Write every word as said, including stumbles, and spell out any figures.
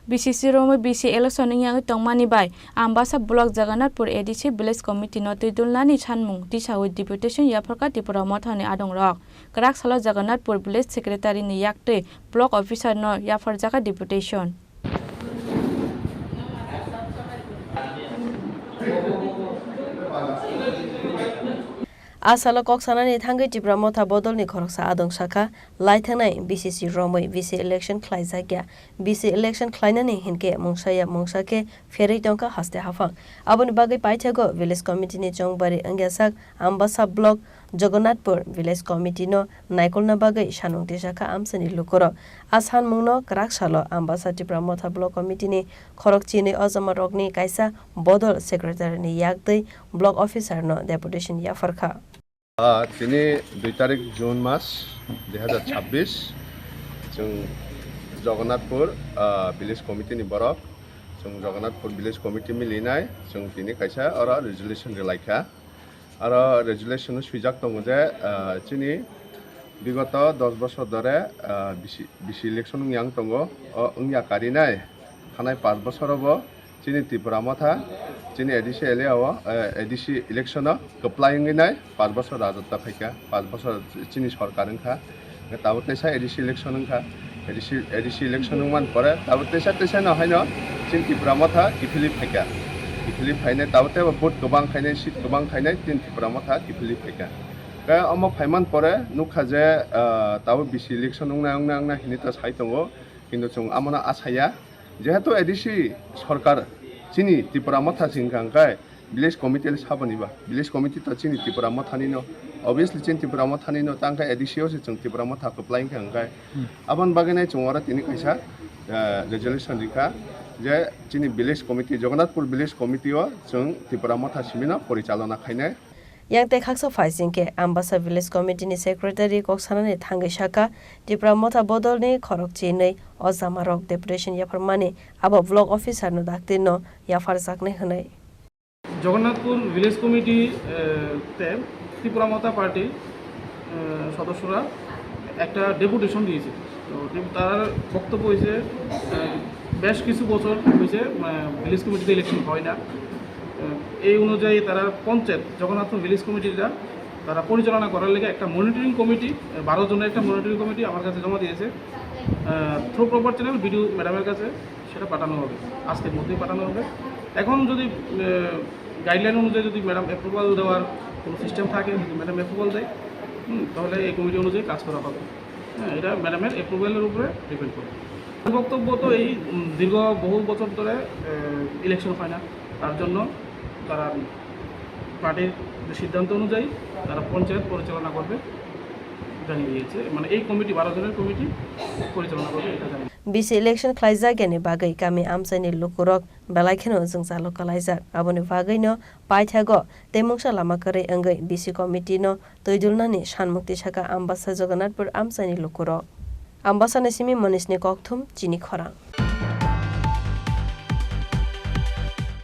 B C C romwi B C election wngya wngwi tongmani bai Ambasa block Jagannathpur A D C village committee no twi dulnani sanmung tisawi deputation yapharkha Tipra Mothani adongrok. Kwrak salo Jagannathpur village secretary ni yaktwi block officer no yapharjakha deputation. A salo kok sanani thangwi Tipra Motha bodolni khoroksa adong sakha, lai thangnai B C C romwi B C election khlaijakya. B C election khlainani hinkhe mungsaya mungsa khe pherwi tongkha haste haphang. Aboni bagwi paithago village committee ni chongbari wngya sak Ambasa block Jagannathpur village committee no naikolna bagwi sanmung tisakha amchaini lukurok. A sanmungno kwrak salo Ambasa Tipra Motha block committee ni khorok chinwi ojama rokni kaisa bodol secretary ni yaktwi block officer no deputation yapharkha. Ah, tini dui tarik June mas dui hazar chabbish, chwng Jagannathpur, ah, village committee ni borok, chwng Jagannathpur village committee milinai, chwng tini kaisa oro resolution rwlaikha. Aro resolution o swijak tongo je, ah, chini bigoto dos bosor dhore, ah, B C, B C election wngya wng tongo, o wngya karinai thanai panch bosoro bo chini Tipra Motha, chini A D C area o, eh, A D C election o kwplai wngwi nai panch bosor rajotto khaikha, panch bosor chini sorkar wngkha. Tabuk teisa A D C election wngkha, A D C, A D C election wngmani pore tabuk teisa teisa no haino chini Tipra Motha kiphilwi phaikha, kiphilwi phainai tabuk teibo vote kwbang khainai, seat kwbang khainai chini Tipra Motha kiphilwi phaikha. Khe omo phaimani pore nukha je, ah, tabuk B C election wngnai, wngnai, wngnai hinwi ta sai tongo, kintu chwng amono asaya. Jehetu A D C sorkar chini Tipra Motha se wngkha, hwnkhe village committee le saboni ba? Village committee to chini Tipra Mothani no, obviously chini Tipra Mothani no, tangkhe A D C o se chwng Tipra Motha kwplai wngkha, hwnkhe aboni bagwi nai chwng oro tini kaisa, eh, resolution rikha je chini village committee, Jagannathpur village committee o chwng Tipra Motha simi no porichalona khainai. Yang tei khaksa phaising khe Ambasa Village Committee ni Secretary kok sanani thangwi sakha, Tipra Motha bodolni khorok chinwi o jamarok deputation yapharmani abo block officer no dakti no yapharjaknai hwnwi. Jagannathpur village committee, আহ, তে ত্রিপুরা মথা পার্টি, আহ, সদস্যরা একটা ডেপুটেশন দিয়েছে। তো ডেপু-, তার বক্তব্য হয়েছে, আহ, বেশ কিছু বছর হয়েছে, আহ, ভিলেজ কমিটিতে ইলেকশন হয় না। আহ, এই অনুযায়ী তারা পঞ্চায়েত, জগন্নাথপুর ভিলেজ কমিটিটা তারা পরিচালনা করার লেগে একটা মনিটরিং কমিটি, আহ, বারো জনের একটা মনিটরিং কমিটি আমার কাছে জমা দিয়েছে। আহ, থ্রু প্রপার চ্যানেল বিডিও ম্যাডামের কাছে সেটা পাঠানো হবে, আজকের মধ্যেই পাঠানো হবে। এখন যদি, আহ, গাইডলাইন অনুযায়ী যদি ম্যাডাম অ্যাপ্রুভাল দেওয়ার কোনো সিস্টেম থাকে, যদি ম্যাডাম অ্যাপ্রুভাল দেয়, হুম, তাহলে এই কমিটি অনুযায়ী কাজ করা হবে। হ্যাঁ, এটা ম্যাডামের অ্যাপ্রুভালের উপরে ডিপেন্ড করে। বক্তব্য তো এই, উম, দীর্ঘ বহু বছর ধরে, আহ, ইলেকশন হয় না, তার জন্য তারা পার্টির যে সিদ্ধান্ত অনুযায়ী তারা পঞ্চায়েত পরিচালনা করবে জানিয়ে দিয়েছে। মানে এই কমিটি, বারো জনের কমিটি পরিচালনা করবে, এটা জানিয়ে B C election khlaijakya ni bagwi kami amchaini lukurok belai kheno jwngjalo kwlaijak. Aboni bagwino paithago tei mungsa lama kwrwi wngwi B C committee no twi dulnani sanmung tisakha Ambasa Jagannathpur amchaini lukurok. Ambasani simi Monishni kokthum chini khorang.